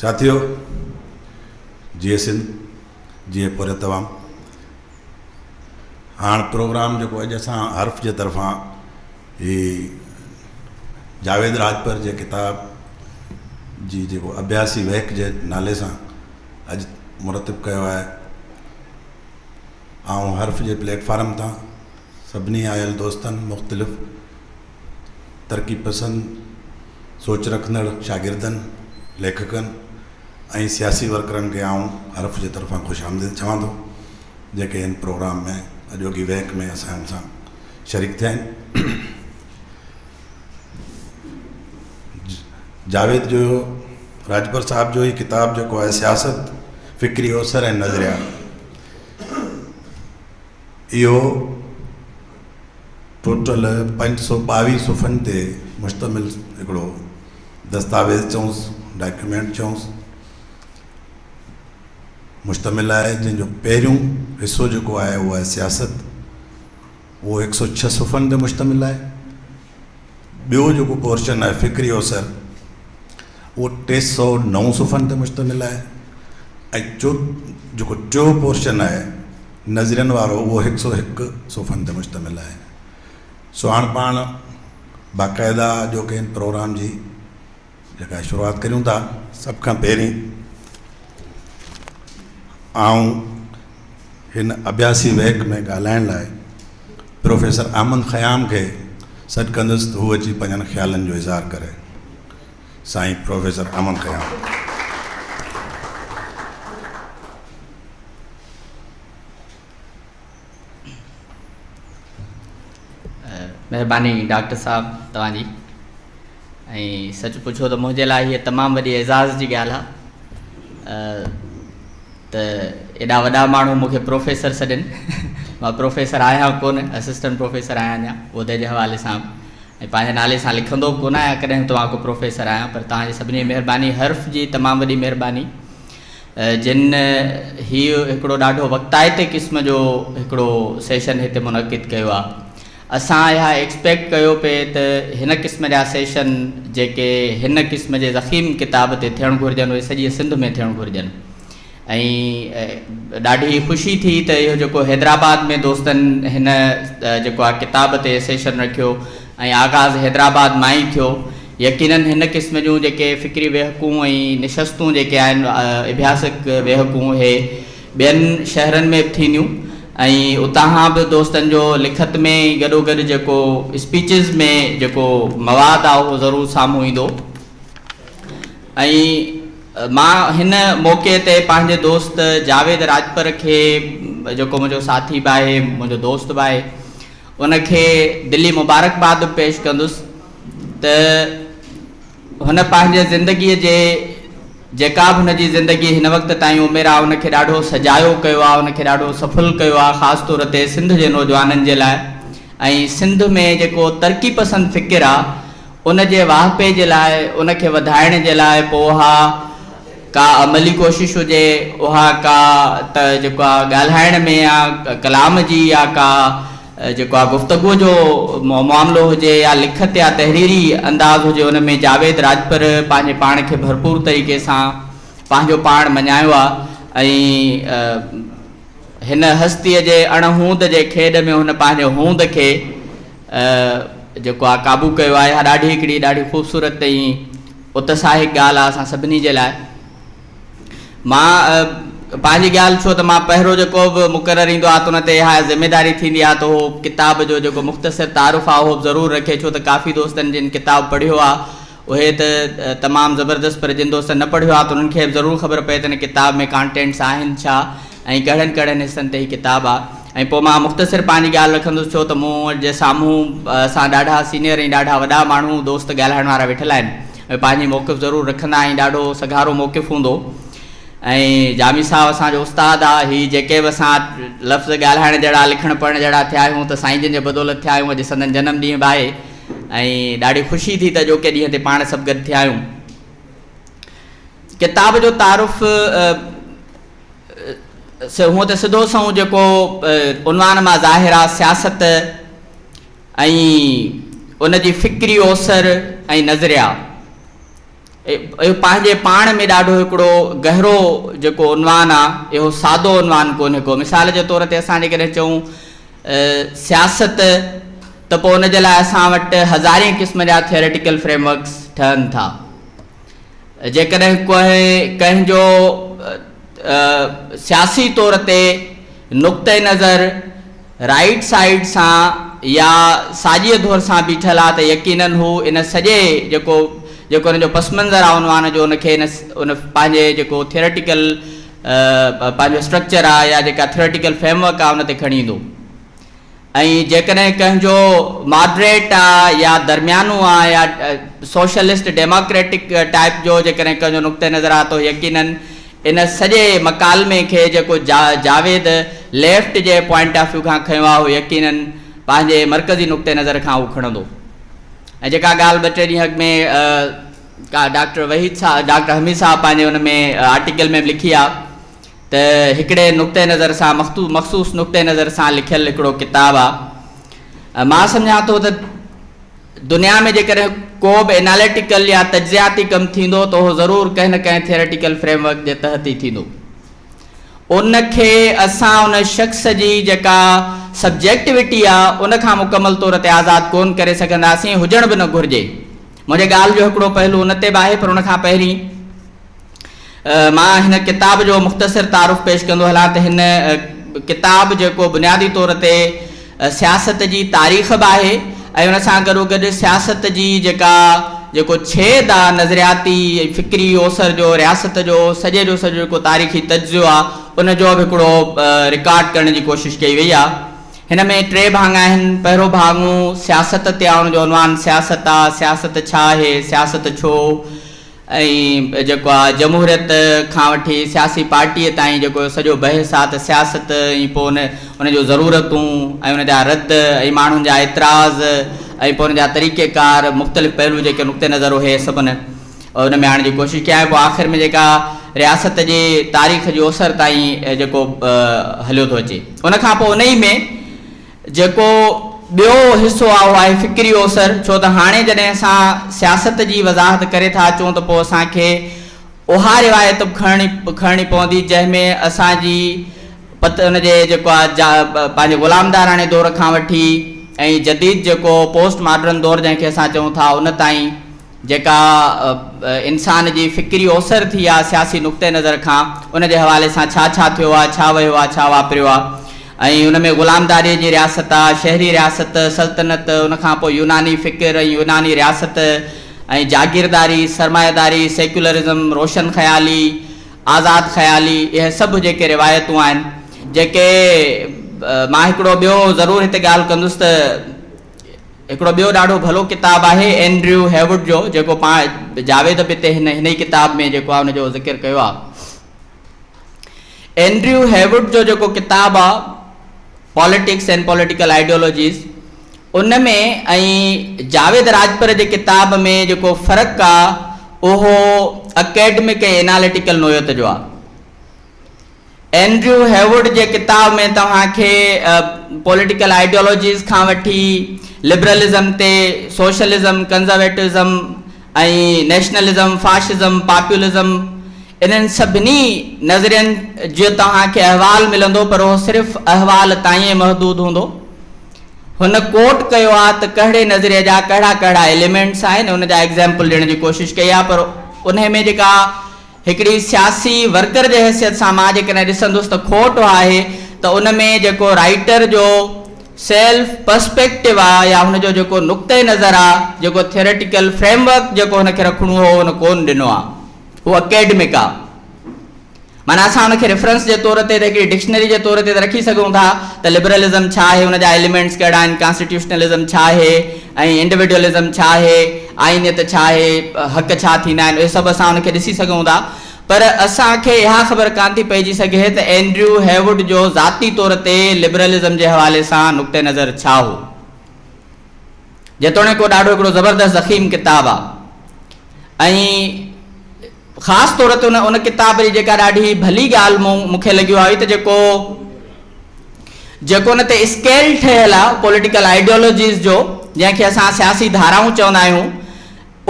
ساٿيو جيئي سنڌ جيئي پورهيت عوام هاڻ پروگرام جيڪو اڄ اسان حرف جي طرفان هي جاويد راڄپر جي ڪتاب جي جيڪو اڀياسي وهڪ جي نالي سان اڄ مرتب ڪيو آهي آئون حرف جي پليٽ فارم تان سڀني آيل دوستن مختلف ترقي پسند سوچ رکندڙ شاگردن، ليکڪن ۽ سياسي ورڪرن کي آئون حرف جي طرفان خوش آمديد چوان ٿو جيڪي هن پروگرام ۾ اڄوڪي ويهڪ ۾ اسان سان شريڪ ٿيا آهن. جاويد جو راڄپر صاحب جو هي ڪتاب جيڪو آهي سياست فڪري اوسر ۽ نظريا اهو ٽوٽل 522 صفحن تي مشتمل هڪڙو دستاويز چئونس ڊاڪيومينٽ چئونس مشتمل آهي جنهن جو پهريون حصو جيڪو آهي اهو آهي سياست اهو 106 صفحن تي مشتمل آهي ٻيو جيڪو پورشن آهي فڪري اوسر اهو 309 صفحن تي مشتمل آهي ۽ چو جيڪو ٽيو پورشن آهي نظرين وارو اهو 101 صفحن تي مشتمل آهي. سو هاڻ پاڻ باقاعده اڄوڪي هن پروگرام جي جيڪا شروعات ڪريون ٿا. سڀ کان پهرين آئون هن اڀياسي ويهڪ ۾ ڳالهائڻ لاء پروفيسر احمد خيام کي سڏ ڪندس ته هو اچي پنهنجن خيالن جو اظهار ڪري. سائين پروفيسر احمد خيام. مهرباني ڊاڪٽر صاحب توهان جي ۽ سچ پڇو ته منهنجي لاء هيء تمام وڏي اعزاز جي ڳالهه آهي ته ايڏا وڏا ماڻهو مون کي پروفيسر سڏين. مان پروفيسر آهيان ڪونه، اسسٽنٽ پروفيسر آهيان اڃا عهدي جي حوالي سان ۽ پنهنجي نالي سان لکندو به ڪونه آهيان ڪڏهن به ته مان ڪو پروفيسر آهيان پر توهان جي سڀني جي مهرباني حرف جي تمام وڏي مهرباني جن هيء هڪڙو ڏاڍو وقتائتي قسم جو هڪڙو سيشن هتي منعقد ڪيو آهي. اسان اها ايڪسپيڪٽ ڪيو پئي ته هن قسم جا سيشن جيڪي هن قسم جي ضخيم ڪتاب تي ٿيڻ گهرجن اهي سڄيء سنڌ ۾ ٿيڻ گهرجن ۽ ڏاڍي خوشي ٿي ته اهو جيڪو حيدرآباد ۾ دوستن هن جيڪو آهي ڪتاب تي سيشن رکيو ۽ آغاز حيدرآباد مان ئي ٿيو. يقينن هن قسم جون جيڪي فڪري ويهڪون ۽ نشستون جيڪي آهن اڀياسڪ ويهڪون اهي ٻين شهرن ۾ به ٿينديون ۽ اتان کان به دوستن جو لکت ۾ گڏوگڏ جيڪو اسپيچز ۾ جيڪو مواد آهي اهو ضرور سامهون ايندو ۽ مان هن موقعي تي پنهنجي دوست جاويد راڄپر کي جيڪو منهنجو ساٿي به آهي منهنجو دوست به آهي ان کي دلي مبارڪباد به پيش ڪندس ته هن پنهنجي زندگيء جي جيڪا به هن جي زندگي هن وقت تائين عمر آهي ان کي ڏاڍو سجايو ڪيو آهي ان کي ڏاڍو سڦل ڪيو آهي خاص طور تي سنڌ جي نوجوانن جي لاء ۽ سنڌ ۾ جيڪو ترقي پسند فڪر آهي ان جي واهپي جي لاء ان کي وڌائڻ جي لاء پوء اها ڪا عملي ڪوشش هجي اها ڪا ته جيڪو آهي ڳالهائڻ ۾ يا ڪلام جي يا ڪا جيڪو آهي گفتگو جو معاملو هجي يا لکت يا تحريري انداز هجي ان ۾ جاويد راڄپر پنهنجي پاڻ کي ڀرپور طريقي سان پنهنجو پاڻ مڃايو آهي ۽ هن هستيء جي اڻ هوند جي کيڏ ۾ هن پنهنجي هوند کي جيڪو آهي قابو ڪيو آهي. اها ڏاڍي هڪڙي ڏاڍي خوبصورت ۽ اتساهڪ ڳالهه آهي اسان سڀني جي لاء. مان پنهنجي ڳالهه ڇو ته مان پهريون جيڪو به مقرر ايندو آهي ته ان تي اها ذميداري ٿيندي آهي ته هو ڪتاب جو جيڪو مختصر تعارف آهي اهو به ضرور رکي ڇو ته ڪافي دوستن جن ڪتاب پڙهيو آهي اهي ته تمام زبردست پر جن دوستن نه پڙهيو آهي ته انهن کي به ضرور خبر پئي ته هن ڪتاب ۾ ڪانٽينٽس آهن ڇا ۽ ڪهڙن ڪهڙن حصن تي هي ڪتاب آهي ۽ پوء مان مختصر پنهنجي ڳالهه رکندس ڇو ته مون جي سامهون اسان ڏاڍا سينئر ۽ ڏاڍا وڏا ماڻهو دوست ڳالهائڻ وارا ويٺل آهن اهي پنهنجي موقف ضرور رکندا ۽ ڏاڍو سگهارو موقف هوندو ۽ جامي صاحب اسان جو استاد آهي هي جيڪي به اسان لفظ ڳالهائڻ جهڙا لکڻ پڙهڻ جهڙا ٿيا آهيون ته سائين جن جي بدولت ٿيا آهيون اڄ سندن جنم ڏينهن به آهي ۽ ڏاڍي خوشي ٿي ته اڄوڪي ڏينهن تي پاڻ سڀ گڏ ٿيا آهيون. ڪتاب جو تعارف هونء ته سڌو سنئون جيڪو عنوان مان ظاهر آهي سياست ۽ ان جي فڪري اوسر ۽ نظريا. اهو پنهنجي پاڻ ۾ ڏاڍو هڪڙو گهرو جيڪو عنوان آ، اهو سادو عنوان ڪونهي ڪو. مثال جي طور تي اسان جيڪڏهن چئون سياست ته پوء ان جي لاء اسان وٽ هزارين قسم جا ٿيوريٽيڪل فريم ورڪس ٺهن ٿا. جيڪڏهن ڪنهن ڪنهن جو سياسي طور تي نقطه نظر رائيٽ سائيڊ سان يا ساڄيء ڌر سان بيٺل آ ته يقينن هو ان سڄي جيڪو جيڪو ان جو پس منظر آ عنوان جو ان کي ان ان پنهنجي جيڪو ٿيوريٽيڪل پنهنجو اسٽرڪچر آ يا جيڪا ٿيوريٽيڪل فريم ورڪ آ ان تي کڻي ايندو ۽ جيڪڏهن ڪنهن جو ماڊريٽ آ يا درميانو آ يا سوشلسٽ ڊيموڪريٽڪ ٽائيپ جو جيڪڏهن ڪنهن جو نقطه نظر آ ته يقينن ان سڄي مڪالمي کي جيڪو جاويد ليفٽ جي پوائنٽ آف ويو کان کنيو آ اهو يقينن پنهنجي مرڪزي نقطه نظر کان اهو کڻندو ۽ جيڪا ڳالهه ٻه ٽي ڏينهن اڳ ۾ ڪا ڊاڪٽر وحيد صاحب ڊاڪٽر حميد صاحب پنهنجي ان ۾ آرٽيڪل ۾ به لکي آ ته هڪڙي نقطه نظر سان مخصوص نقطه نظر سان لکيل هڪڙو ڪتاب آ. مان سمجهان ٿو ته دنيا ۾ جيڪڏهن ڪو به اناليٽيڪل يا تجزياتي ڪم ٿيندو ته اهو ضرور ڪنهن نه ڪنهن ٿيوريٽيڪل فريم ورڪ جي تحت ئي ٿيندو. ان کي اسان ان شخص جي جيڪا سبجيڪٽوٽي آ ان کان مڪمل طور تي آزاد ڪونه ڪري سگهنداسين، هجڻ به نه گهرجي. منهنجي ڳالهه جو هڪڙو پهلو ان تي به آهي پر ان کان پهرين مان هن ڪتاب جو مختصر تعارف پيش ڪندو هلان ته هن ڪتاب جيڪو بنيادي طور تي سياست جي تاريخ به آهي ۽ ان سان گڏوگڏ سياست جي جيڪا جيڪو ڇيد آ نظرياتي ۽ فڪري اوسر جو رياست جو سڄي جو سڄو جيڪو تاريخي تجزيو آ ان جو به هڪڙو رڪارڊ ڪرڻ جي ڪوشش ڪئي وئي آ. هن ۾ ٽي ڀاڱا آهن، پهريون ڀاڱو سياست تي آ ان جو عنوان سياست آ، سياست ڇا آهي، سياست ڇو؟ ۽ جيڪو آ جمهوريت کان وٺي سياسي پارٽيء تائين جيڪو سڄو بحث آ ته سياست ۽ پوء ان ان جون ضرورتون ۽ ان جا رد ۽ ماڻهن جا اعتراض ۽ پوء ان جا طريقي ڪار مختلف پهلو جيڪي نقطه نظر اهي سڀ ان ان ۾ آڻڻ جي ڪوشش ڪئي آهي پوء آخر ۾ جيڪا رياست جي تاريخ جي اوسر تائين جيڪو هليو ٿو اچي ان کان پوء انهي ۾ جيڪو ٻيو حصو آهي اهو آهي فڪري اوسر، ڇو ته هاڻي جڏهن اسان سياست جي وضاحت ڪري ٿا اچون ته پوء اسان کي اها روايت به کڻڻي کڻڻي پوندي جنهن ۾ اسان جي پت ان جي جيڪو آهي جا پنهنجي غلامداراڻي دور کان وٺي ۽ جديد جيڪو پوسٽ ماڊرن دور جنهن کي اسان چئون ٿا ان تائين جيڪا انسان جي فڪري اوسر ٿي آ سياسي نقطه نظر کان ان جي حوالي سان ڇا ڇا ٿيو آ، ڇا وهيو آ، ڇا واپريو آ ۽ ان ۾ غلامداريء جي رياست آ، شهري رياست، سلطنت، ان کان پوء يوناني فڪر ۽ يوناني رياست ۽ جاگيرداري، سرمائيداري، سيڪيولرزم، روشن خيالي، آزاد خيالي اهي سڀ جيڪي روايتون آهن جيڪي مان هڪڙو ٻيو ضرور هتي ڳالهه ڪندس ته هڪڙو ٻيو ڏاڍو ڀلو ڪتاب آهي اينڊريو هيوڊ جو جيڪو پاڻ جاويد به هتي هن هن ئي ڪتاب ۾ جيڪو آهي ان جو ذڪر ڪيو آهي. اينڊريو هيوڊ جو جيڪو ڪتاب آهي پاليٽڪس اينڊ پاليٽيڪل آئيڊيولوجيز ان ۾ ۽ جاويد راڄپر جي ڪتاب ۾ جيڪو فرق آهي اهو اڪيڊمڪ ۽ ايناليٽيڪل نوعيت جو آهي. اينڊريو هيوڊ جي ڪتاب ۾ توهان کي پوليٽيڪل آئيڊيالوجيز کان وٺي لبرلزم تي سوشلزم، ڪنزرويٽزم ۽ نيشنلزم، فاشزم، پاپيولزم انهن سڀني نظرين جو توهان کي احوال ملندو پر اهو صرف احوال تائين ئي محدود هوندو. هن ڪوٽ ڪيو آهي ته ڪهڙي نظريي جا ڪهڙا ڪهڙا ايليمينٽس آهن ان جا ايگزيمپل ڏيڻ جي ڪوشش ڪئي آهي پر انهي ۾ جيڪا هڪڙي سياسي ورڪر جي حيثيت سان مان جيڪڏهن ڏسندس ته کوٽ اها آهي ته ان ۾ جيڪو رائيٽر جو سيلف پرسپيڪٽو آ يا هن جو جيڪو نقطه نظر آ، جيڪو ٿيوريٽيڪل فريم ورڪ جيڪو هن کي رکڻو هو هن ڪونه ڏنو آ. هو اڪيڊمڪ آ. معنيٰ اسان ان کي ريفرنس جي طور تي ته هڪڙي ڊڪشنري جي طور تي ته رکي سگهون ٿا ته لبرلزم ڇا آهي، ان جا ايليمينٽس ڪهڙا آهن، ڪانسٽيٽيوشنلزم ڇا آهي ۽ انڊيوڊوئلزم ڇا آهي، آئينيت ڇا آهي، حق ڇا ٿيندا آهن، اهي سڀ اسان ان کي ڏسي سگهون ٿا پر اسان کي اها خبر ڪانه ٿي پئجي سگهي ته اينڊريو هيوڊ جو ذاتي طور تي لبرلزم جي حوالي سان نقطه نظر ڇا هو. جيتوڻيڪ اهو ڏاڍو هڪڙو زبردست ضخيم ڪتاب آهي ۽ خاص طور تي ان ان ڪتاب جي جيڪا ڏاڍي ڀلي ڳالهه مون مون کي لڳي اها هئي ته جيڪو جيڪو ان تي اسڪيل ٺهيل آهي پوليٽيڪل آئيڊيالوجيز جو جنهن کي اسان سياسي ڌارائون چوندا آهيون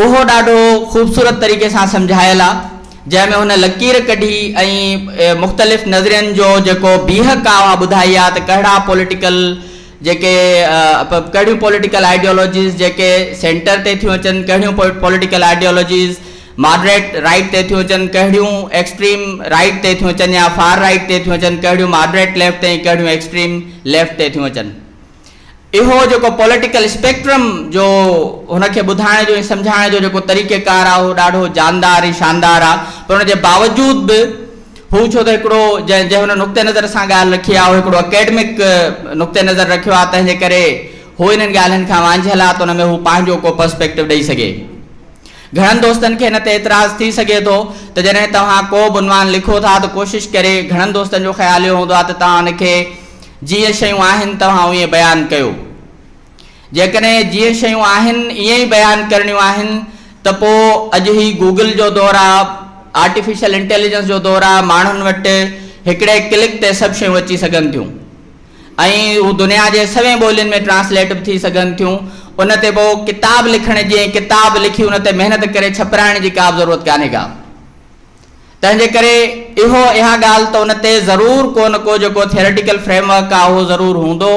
اهو ڏاڍو خوبصورت طريقي سان سمجهايل آ، جنهن ۾ هن لڪير ڪڍي ۽ مختلف نظرين جو جيڪو بيهڪ آ اها ٻڌائي آ ته ڪهڙا پوليٽيڪل جيڪي ڪهڙيون پوليٽيڪل آئيڊيالوجيز جيڪي سينٽر تي ٿيون اچن، ڪهڙيون پوليٽيڪل آئيڊيالوجيز ماڊريٽ رائيٽ تي ٿيون اچن، ڪهڙيون ايڪسٽريم رائيٽ تي ٿيون اچن يا فار رائيٽ تي ٿيون اچن، ڪهڙيون ماڊريٽ ليفٽ تي ۽ ڪهڙيون ايڪسٽريم ليفٽ تي ٿيون اچن. اهو جيڪو پوليٽيڪل اسپيڪٽرم جو هن کي ٻڌائڻ جو ۽ سمجهائڻ جو جيڪو طريقه ڪار آهي اهو ڏاڍو جاندار ۽ شاندار آهي پر ان جي باوجود به هو ڇو ته هڪڙو جنهن جنهن هن نقطه نظر سان ڳالهه رکي آهي اهو هڪڙو اڪيڊمڪ نقطه نظر رکيو آهي تنهن جي ڪري هو انهن ڳالهين کان وانجهيل آهي ته ان ۾ هو پنهنجو ڪو پرسپيڪٽو ڏئي سگهي. گهڻن دوستن کي ان تي اعتراض ٿي سگهي ٿو ته جڏهن توهان ڪو به عنوان لکو ٿا ته ڪوشش ڪري گهڻن دوستن جو خيال اهو هوندو آهي ته توهان ان کي جيئن شيون آهن توهان ائين بيان ڪيو. جيڪڏهن جيئن شيون آهن ائين ئي بيان ڪرڻيون آهن ته پوء اڄ هي گوگل جو دور آ، آرٽيفيشل انٽيليجنس جو دور آ، ماڻهن وٽ هڪڙي ڪلڪ تي سڀ شيون اچي سگهن ٿيون. ۽ هو دنيا جي سوين ٻولين ۾ ٽرانسليٽ به ٿي سگهن ٿيون، ان تي پوء ڪتاب لکڻ جي ۽ ڪتاب لکي ان تي محنت ڪري ڇپرائڻ جي ڪا به ضرورت ڪانهي ڪا. تنهن جي ڪري اهو اها ڳالهه ته ان تي ضرور ڪو نه ڪو جيڪو ٿيوريٽيڪل فريم ورڪ آهي اهو ضرور هوندو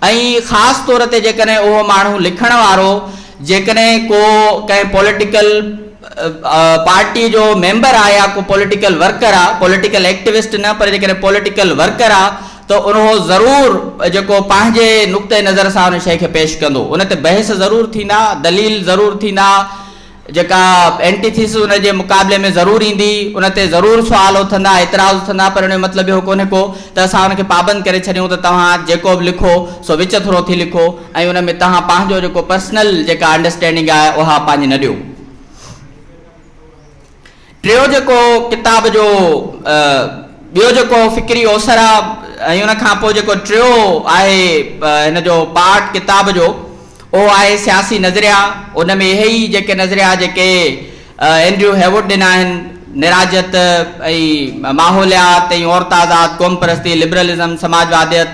۽ خاص طور تي جيڪڏهن اهو ماڻهو لکڻ وارو جيڪڏهن ڪو ڪنهن پوليٽيڪل پارٽي جو ميمبر آهي يا ڪو پوليٽيڪل ورڪر آهي، پوليٽيڪل ايڪٽيوسٽ نه پر جيڪڏهن پوليٽيڪل ورڪر آهي ته اهو ضرور جيڪو پنهنجي نقطه نظر سان ان شيء کي پيش ڪندو، ان تي بحث ضرور ٿيندا، دليل ضرور ٿيندا، جيڪا اينٽي ٿيسز ان جي مقابلي ۾ ضرور ايندي، ان تي ضرور سوال اٿندا، اعتراض اٿندا، پر ان جو مطلب اهو ڪونهي ڪو ته اسان ان کي پابند ڪري ڇڏيون ته توهان جيڪو به لکو سو وچ ٿرو ٿي لکو ۽ ان ۾ توهان پنهنجو جيڪو پرسنل جيڪا انڊرسٽينڊنگ آهي اها پنهنجي نه ڏيو. ٽيو جيڪو ڪتاب جو ٻيو جيڪو فڪري اوسر آ ۽ ان کان پوء جيڪو ٽيو آهي هن جو پارٽ ڪتاب جو اهو آهي سياسي نظريا. ان ۾ اهي ئي جيڪي نظريا جيڪي اينڊريو هيوڊ ڏنا آهن، نراجت ۽ ماحوليات ۽ عورت آزاد، قوم پرستي، لبرلزم، سماجواديت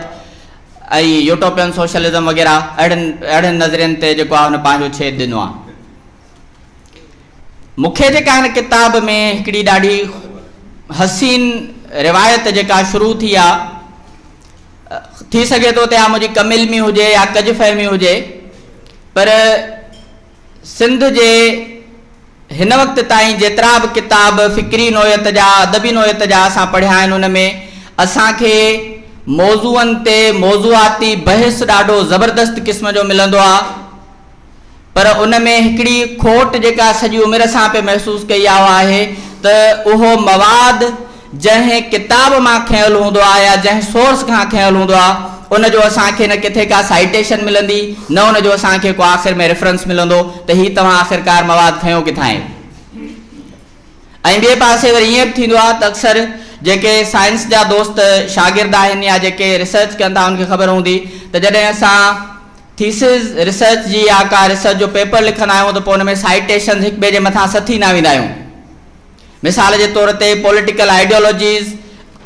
۽ يوٽوپين سوشلزم وغيره اهڙن اهڙن نظرين تي جيڪو آهي هن پنهنجو ڇيد ڏنو آهي. مون کي جيڪا هن ڪتاب ۾ هڪڙي ڏاڍي حسين روايت جيڪا شروع ٿي آ، ٿي سگهي ٿو ته اها منهنجي ڪم علمي هجي يا ڪج فهمي هجي، پر سنڌ جي هن وقت تائين جيترا به ڪتاب فڪري نوعيت جا، ادبي نوعيت جا اسان پڙهيا آهن، ان ۾ اسان کي موضوعن تي موضوعاتي بحث ڏاڍو زبردست قسم جو ملندو آ. پر ان ۾ هڪڙي کوٽ جيڪا سڄي عمر اسان پئي محسوس ڪئي آ اها آهي ته اهو مواد جنهن ڪتاب مان کنيل هوندو آ يا جنهن سورس کان کنيل هوندو آ ان جو اسان کي نه ڪٿي ڪا سائيٽيشن ملندي نه ان جو اسان کي ڪو آخر ۾ ريفرنس ملندو ته هي توهان آخرڪار مواد کنيو ڪٿان آهي. ۽ ٻئي پاسي وري ائين به ٿيندو آهي ته اڪثر جيڪي سائنس جا دوست شاگرد آهن يا جيڪي ريسرچ ڪن ٿا انهن کي خبر هوندي ته جڏهن اسان ٿيسز ريسرچ جي يا ڪا ريسرچ جو پيپر لکندا آهيون ته پوء ان ۾ سائيٽيشنز هڪ ٻئي جي مٿان سٿي نه ويندا آهيون. مثال جي طور تي پوليٽيڪل آئيڊيالوجيز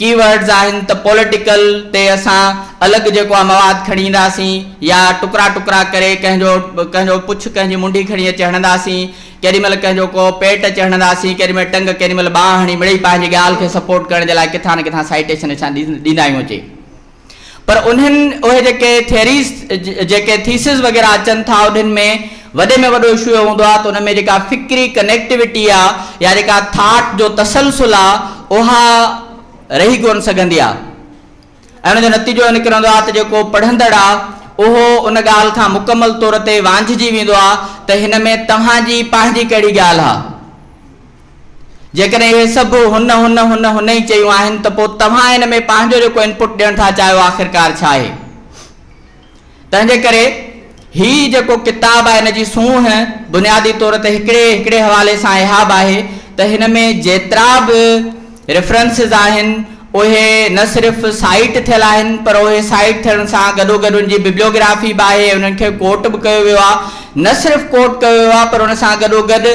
ڪي ورڊز آهن ته پوليٽيڪل تي اسان الڳ جيڪو آهي مواد کڻي اينداسين يا ٽڪرا ٽڪرا ڪري ڪنهن جو ڪنهن جو پڇ ڪنهن جي منڍي کڻي اچي هڻنداسين، ڪيڏي مهل ڪنهن جو ڪو پيٽ اچي هڻنداسين، ڪيڏي مهل ٽنگ ڪيڏي مهل ٻانهن هڻي مڙئي پنهنجي ڳالهه کي سپورٽ ڪرڻ جي لاء ڪٿان نه ڪٿان سائيٽيشن اسان ڏيندا آهيون اچي. پر انهن اهي جيڪي ٿيريز جيڪي ٿيسز وغيره اچن ٿا انهن ۾ وڏي ۾ وڏو اشو اهو هوندو آهي ته ان ۾ جيڪا فڪري ڪنيڪٽيوٽي آهي يا جيڪا ٿاٽ جو تسلسل آهي اها رهي ڪونه سگهندي آهي ۽ ان جو نتيجو اهو نڪرندو آهي ته جيڪو پڙهندڙ آهي اهو ان ڳالهه کان مڪمل طور تي وانجهجي ويندو آهي ته هن ۾ توهان جي پنهنجي ڪهڙي ڳالهه آهي. جيڪڏهن اهي سڀ هن هن هن هن ئي چيون آهن ته پوء توهان ان ۾ پنهنجو جيڪو انپٽ ڏيڻ ٿا چاهيو آخرڪار ڇا آهي؟ تنهن جي ڪري هي جيڪو ڪتاب آهي ان جي سونهن بنيادي طور تي هڪڙي هڪڙي حوالي سان اها به آهي ته هن ۾ جيترا به ريفرنسز آهن اهي نه صرف سائيٽ ٿيل آهن پر اهي سائيٽ ٿيڻ سان گڏوگڏ ان جي ببليوگرافي به آهي انهن کي ڪوٽ به ڪيو ويو آهي نه صرف ڪوٽ ڪيو ويو آهي پر ان سان گڏوگڏ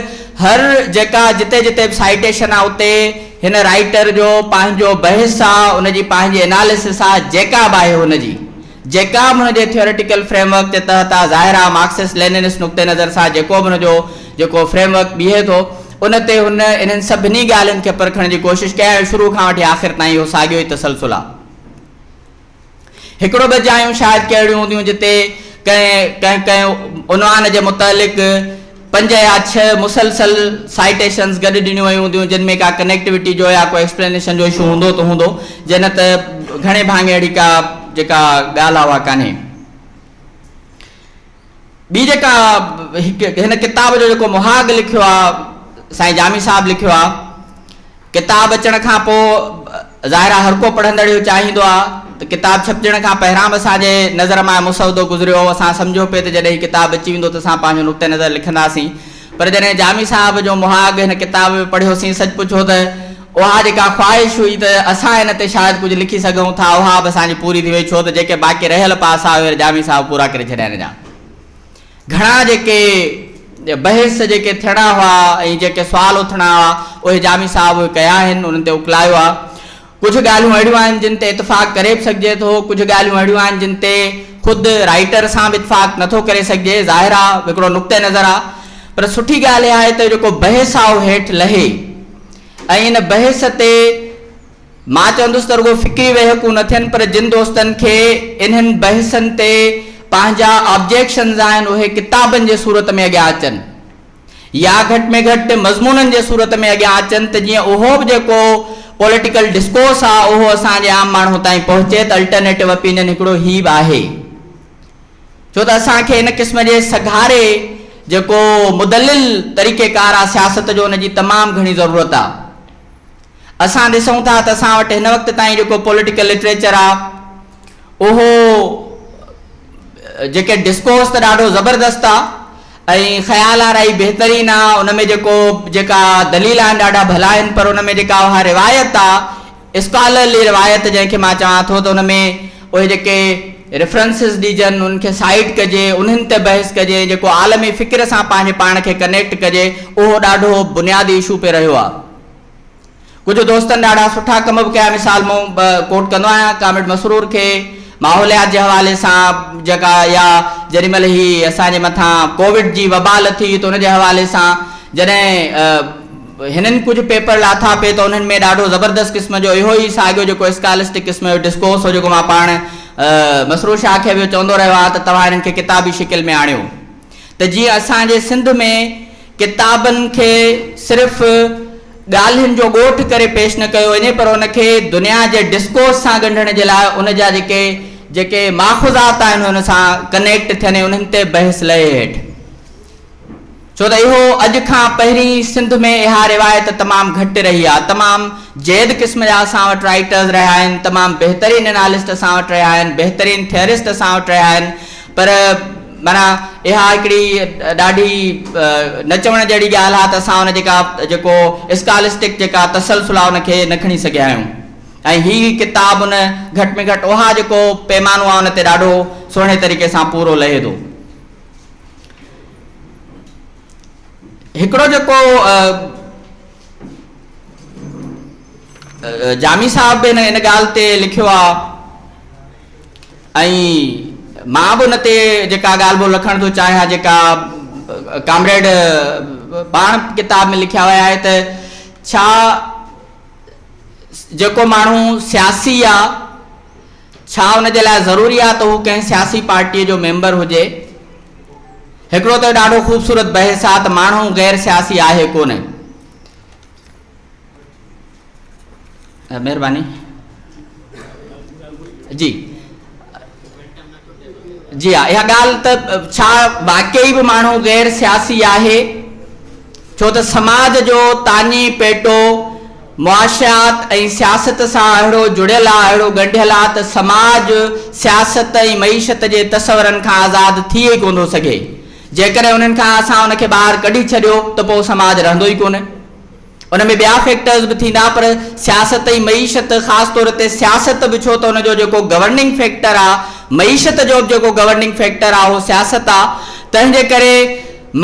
هر جيڪا جتي جتي به سائيٽيشن آهي اتي هن رائيٽر جو پنهنجو بحث آهي ان جي پنهنجي اناليسس آهي جيڪا به آهي هن جي جيڪا به هن جي ٿيوريٽيڪل فريم ورڪ جي تحت آهي ظاهر آهي مارڪسسٽ ليننسٽ نقطي نظر سان جيڪو به هن جو جيڪو فريم ورڪ بيهي ٿو ان تي هن انهن سڀني ڳالهين کي پرکڻ جي ڪوشش ڪئي ۽ شروع کان وٺي آخر تائين اهو ساڳيو ئي تسلسل آهي. هڪڙو ٻه جايون شايد ڪي اهڙيون هونديون جتي ڪنهن ڪنهن ڪنهن عنوان جي متعلق پنج يا ڇهه مسلسل سائيٽيشنز گڏ ڏنيون ويون هونديون جن ۾ ڪا ڪنيڪٽيوٽي جو يا ڪو ايڪسپلينيشن جو اشو هوندو ته هوندو جي نه ته گهڻي ڀاڱي اهڙي ڪا جيڪا ڳالهه آهي اها ڪانهي. ٻي جيڪا هڪ هن ڪتاب جو جيڪو مهاڳ لکيو آهي سائين جامي صاحب لکيو آهي ڪتاب اچڻ کان پوء ظاهر آهي هر ڪو پڙهندڙ اهو چاهيندو آهي ته ڪتاب ڇپجڻ کان پهريان به اسان جي نظر مان مسودو گذريو هو اسان سمجهيو پئي ته جڏهن هي ڪتاب اچي ويندو ته اسان پنهنجو نقطه نظر لکنداسين پر جڏهن جامي صاحب جو مهاڳ هن ڪتاب ۾ پڙهيوسين سچ پڇو ته اها جيڪا خواهش هئي ته اسان هن تي شايد ڪجهه لکي سگهون ٿا اها به اسان جي پوري ٿي وئي ڇو ته جيڪي باقي رهيل پاسا اهي جامي صاحب پورا ڪري ڇڏيا هن جا گهڻا جيڪي بحث جيڪي ٿيڻا هئا ۽ جيڪي سوال اٿڻا هئا اهي جامي صاحب اهي ڪيا آهن انهن تي اڪلايو آهي ڪجهه ڳالهيون اهڙيون آهن جن تي اتفاق ڪري به سگهجي ٿو ڪجهه ڳالهيون اهڙيون آهن جن تي خود رائيٽر سان به اتفاق نٿو ڪري سگهجي ظاهر آهي هڪڙو نقطه نظر آهي پر سٺي ڳالهه اها آهي ته جيڪو بحث آهي اهو هيٺ لهي ۽ ان بحث تي مان چوندس ته رڳو فڪري ويهڪون نه ٿين پر جن دوستن کي انهن بحثن تي پنهنجا آبجيڪشنز آهن اهي ڪتابن جي صورت ۾ اڳيان اچن يا گهٽ ۾ گهٽ مضمونن جي صورت ۾ اڳيان اچن ته جيئن اهو به جيڪو پوليٽيڪل ڊسڪورس آهي اهو اسان جي عام ماڻهو تائين پهچي ته الٽرنيٽو اپينين هڪڙو هي به آهي. ڇو ته اسان کي ان قسم جي سگهاري جيڪو مدلل طريقيڪار آ سياست جو ان جي تمام گهڻي ضرورت آ. اسان ڏسون ٿا ته اسان وٽ هن وقت تائين جيڪو پوليٽيڪل لٽريچر آ اهو جيڪي ڊسڪورس ته ڏاڍو زبردست آ ۽ خيال آرائي بهترين آ ان ۾ جيڪو جيڪا دليل آهن ڏاڍا ڀلا آهن پر ان ۾ جيڪا اها روايت آ اسڪالرلي روايت جنهن کي مان چوان ٿو ته ان ۾ اهي جيڪي ريفرنسز ڏجن انهن کي سائيٽ ڪجي انهن تي بحث ڪجي ۽ جيڪو عالمي فڪر سان پنهنجي پاڻ کي ڪنيڪٽ ڪجي اهو ڏاڍو بنيادي اشو پئي رهيو آهي. ڪجهه دوستن ڏاڍا سٺا ڪم به ڪيا مثال مون ڪوٽ ڪندو آهيان ڪامريڊ مسرور کي ماحوليات جي حوالي سان جيڪا يا جيڏي مهل هي اسان جي مٿان ڪووڊ جي وبا لٿي ته ان جي حوالي سان جڏهن هنن ڪجهه پيپر لاٿا پئي ته انهن ۾ ڏاڍو زبردست قسم جو اهو ئي ساڳيو جيڪو اسڪالسٽڪ قسم جو ڊسڪورس هو جيڪو مان پاڻ مسرور شاهه کي به چوندو رهيو آهيان ته توهان انهن کي ڪتابي شڪل ۾ آڻيو ته جيئن اسان جي سنڌ ۾ ڪتابن کي صرف ڳالهين جو ڳوٺ ڪري پيش نه ڪيو وڃي پر ان کي دنيا جي ڊسڪورس سان ڳنڍڻ جي لاء ان جا جيڪي جيڪي ماخوذات آهن ان سان ڪنيڪٽ ٿين ۽ انهن تي بحث لهي هيٺ. ڇو ته اهو اڄ کان پهرين سنڌ ۾ اها روايت تمام گهٽ رهي آهي. تمام جيد قسم جا اسان وٽ رائيٽرز رهيا آهن، تمام بهترين انالسٽ اسان وٽ رهيا آهن، بهترين ٿيئرسٽ اسان وٽ رهيا آهن پر معنيٰ اها هڪڙي ڏاڍي نه چوڻ جهڙي ڳالهه آهي ته اسان ان جيڪا جيڪو اسڪالسٽڪ جيڪا تسلسل آهي ان کي نه کڻي سگهيا آهيون ۽ هي ڪتاب ان گهٽ ۾ گهٽ اها جيڪو پيمانو آهي ان تي ڏاڍو سهڻي طريقي سان پورو لهي ٿو. هڪڙو جيڪو جامي صاحب به ان ڳالهه تي لکيو آ ۽ مان به ان تي جيڪا ڳالهه ٻولهه رکڻ ٿو چاهيان جيڪا ڪامريڊ پاڻ ڪتاب ۾ لکيا ويا آهي ته ڇا جيڪو ماڻهو سياسي آ ڇا ان جي لاء ضروري آهي ته هو ڪنهن سياسي پارٽيء جو ميمبر هجي؟ هڪڙو ته ڏاڍو خوبصورت بحث آهي ته ماڻهو غير سياسي آهي ڪونه. مهرباني جي جي ها اها ڳالهه ته ڇا واقعي به ماڻهو غير سياسي آهي؟ ڇو ته سماج جو تاڃي پيٽو معاشيات ۽ سياست سان اهڙو جڙيل آ، اهڙو ڳنڍيل آ ته سماج سياست ۽ معيشت جي تصورن کان آزاد ٿي ئي ڪونه ٿو سگهي. جيڪڏهن انهن کان اسان ان کي ٻاهر ڪڍي ڇڏيو ته پوء سماج رهندو ئي ڪونه. ان ۾ ٻيا فيڪٽرز به ٿيندا پر سياست ۽ معيشت خاص طور تي سياست به ڇو ته ان جو جيڪو گورننگ فيڪٽر آ، معيشت جو به جيڪو گورننگ فيڪٽر آ اهو سياست آ، تنهن جي ڪري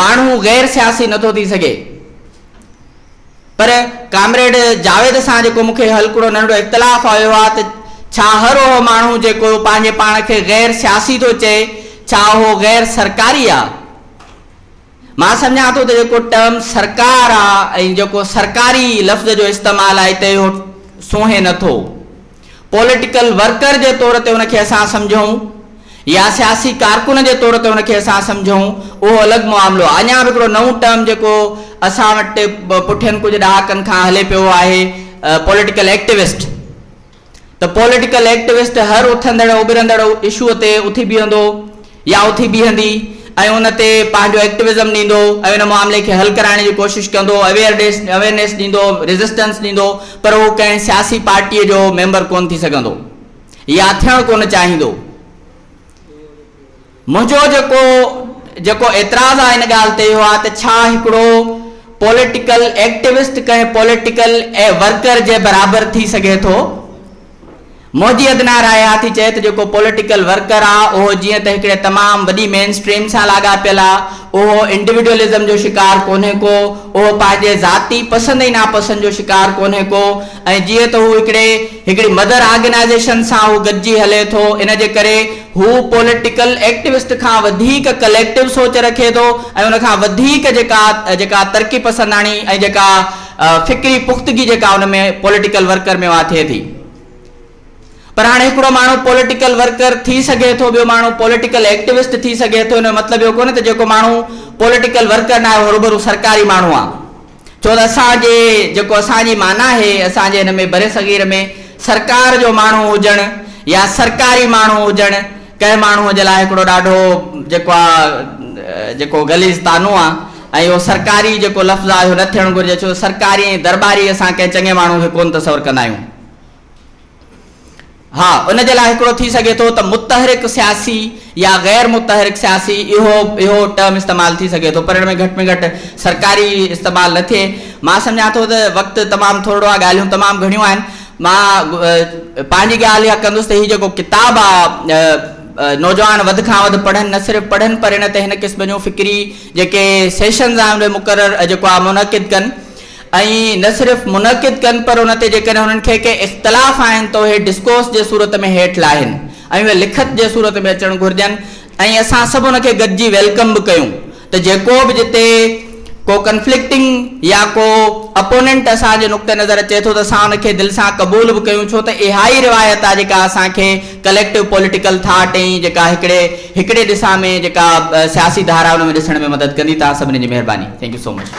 ماڻهو غير سياسي نٿو ٿي سگهي. پر ڪامريڊ جاويد سان جيڪو مون کي هلڪڙو ننڍڙو اختلاف آيو آهي ته ڇا هر اهو ماڻهو جيڪو پنهنجي پاڻ کي غير سياسي ٿو چئي ڇا اهو غير سرڪاري آهي؟ مان سمجهان ٿو ته جيڪو ٽرم سرڪار آ ۽ جيڪو سرڪاري لفظ جو استعمال آهي ته اهو سونهين نه ٿو. پوليٽيڪل ورڪر جي طور تي ان کي اسان سمجهون يا سياسي ڪارڪن جي طور تي ان کي اسان سمجهون اهو الڳ معاملو آهي. اڃا به هڪڙو نئون ٽرم جيڪو اسان وٽ پٺين ڪجهه ڏهاڪن کان هلي پيو آهي پوليٽيڪل ايڪٽيوسٽ. ته پوليٽيڪل ايڪٽوسٽ هر اٿندڙ اڀرندڙ اشو تي اٿي بيهندو يا اٿي بيهندي ۽ ان تي پنهنجو ايڪٽوزم ڏيندو ۽ ان معاملي کي حل ڪرائڻ جي ڪوشش ڪندو، اويئرنيس ڏيندو، ريزسٽنس ڏيندو پر هو ڪنهن سياسي پارٽيء جو ميمبر ڪونه ٿي سگهندو يا ٿيڻ ڪونه چاهيندو. منهنجو جيڪو جيڪو اعتراض آهي ان ڳالهه تي اهو آهي ته ڇا هڪڙو پوليٽيڪل ايڪٽيوسٽ ڪنهن پوليٽيڪل ورڪر جي برابر ٿي سگهي ٿو؟ منهنجي ادنيٰ راء اها ٿي چئي ته جيڪو پوليٽيڪل ورڪر آهي اهو جيئن ته هڪڙي تمام وڏي مين اسٽريم سان لاڳاپيل آهي اهو انڊيوڊوئلزم جو شڪار ڪونهي ڪو، اهو پنهنجي ذاتي پسند ۽ ناپسند جو شڪار ڪونهي ڪو ۽ جيئن ته هو هڪڙي هڪڙي مدر آرگنائيزيشن سان هو گڏجي هلي ٿو ان جي ڪري هو پوليٽيڪل ايڪٽيوسٽ کان وڌيڪ ڪليڪٽو سوچ رکي ٿو ۽ ان کان وڌيڪ جيڪا جيڪا ترقي پسنداڻي ۽ جيڪا فڪري پختگي جيڪا ان ۾ پوليٽيڪل ورڪر ۾ اها ٿئي ٿي. پر هاڻي هڪڙو ماڻهو پوليٽيڪل ورڪر ٿي سگهي ٿو ٻيو ماڻهو پوليٽيڪل ايڪٽيوسٽ ٿي سگهي ٿو ان جو مطلب اهو ڪونهي ته جيڪو ماڻهو پوليٽيڪل ورڪر ناهي اهو هروڀرو سرڪاري ماڻهو آهي ڇو ته اسان جي جيڪو اسان جي معنيٰ آهي اسان جي هن ۾ برصغير ۾ سرڪار جو ماڻهو هجڻ يا سرڪاري ماڻهو هجڻ ڪنهن ماڻهو جي لاء هڪڙو ڏاڍو جيڪو آهي جيڪو غليظ طعنو آهي ۽ اهو سرڪاري جيڪو لفظ آهي اهو نه ٿيڻ گهرجي ڇو ته سرڪاري ۽ درٻاري اسان ڪنهن چڱي ماڻهو کي ڪونه تصور ڪندا آهيون. ها، ان جي لاء هڪڙو ٿي سگهي ٿو ته متحرڪ سياسي يا غير متحرڪ سياسي اهو اهو ٽرم استعمال ٿي سگهي ٿو پر ان ۾ گهٽ ۾ گهٽ سرڪاري استعمال نه ٿئي. مان سمجهان ٿو ته وقت تمام ٿورڙو آهي، ڳالهيون تمام گهڻيون آهن. مان پنهنجي ڳالهه اها ڪندس ته هي جيڪو ڪتاب آهي نوجوان وڌ کان وڌ پڙهن، نه صرف پڙهن پر ان تي هن قسم جون فڪري جيڪي سيشنز آهن اهي مقرر جيڪو آهي منعقد ڪن. ۽ نه صرف منعقد ڪن پر ان تي جيڪڏهن انهن کي ڪي اختلاف آهن ته اهي ڊسڪورس جي صورت ۾ هيٺ لاهين ۽ اهي لکت جي صورت ۾ اچڻ گهرجن ۽ اسان سڀ ان کي گڏجي welcome به ڪيون ته جيڪو به جتي ڪو ڪنفلڪٽنگ يا ڪو اپوننٽ اسان جي نقطه نظر اچي ٿو ته اسان ان کي دل سان قبول به ڪيون ڇو ته اها ئي روايت آهي جيڪا اسان کي ڪليڪٽو پوليٽيڪل ٿاٽ ۽ جيڪا هڪڙي هڪڙي ڏسا ۾ جيڪا سياسي ڌارا ان ۾ ڏسڻ ۾ مدد ڪندي توهان سڀني جي مهرباني thank you so much.